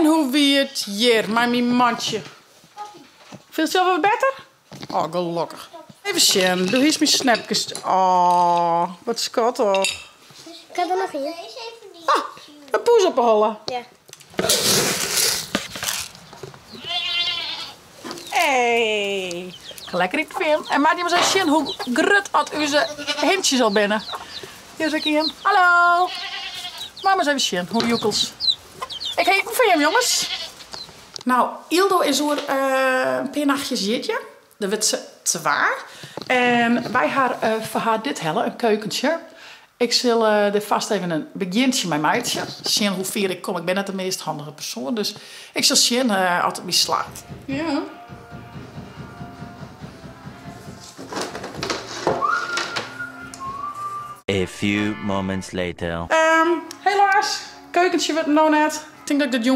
hoe wie it hjir mei myn mantsje? Fielst dy al wat better? Oh, gelokkich. Even sjen, do hiest myn snapkes. Oh, wat skattich. Ik ha der noch ien. Ah, in poes op 'e holle. Ja. Hey, lekker iten foar jim. En moat jim ris even sjen hoe grut at ús hintsjes al binne. Hjir is ek ien. Hallo. Moat mar ris even sjen hoe joekels. Ik ha iten foar jim, jonges. Nou, Yldo is oer in pear nachtjes jierdei. Dan wurdt se twa. En wy ha foar har dit helle, in keukentsje. Ik sil der fast even in begjintsje mei meitsje. Sjen hoe fier ik kom. Ik bin net de meast handige persoan, dus ik sil sjen oft it my slagget. Ja. A few moments later. Helaas, keukentsje wurdt no net. Ik tink dat ik dat jûn.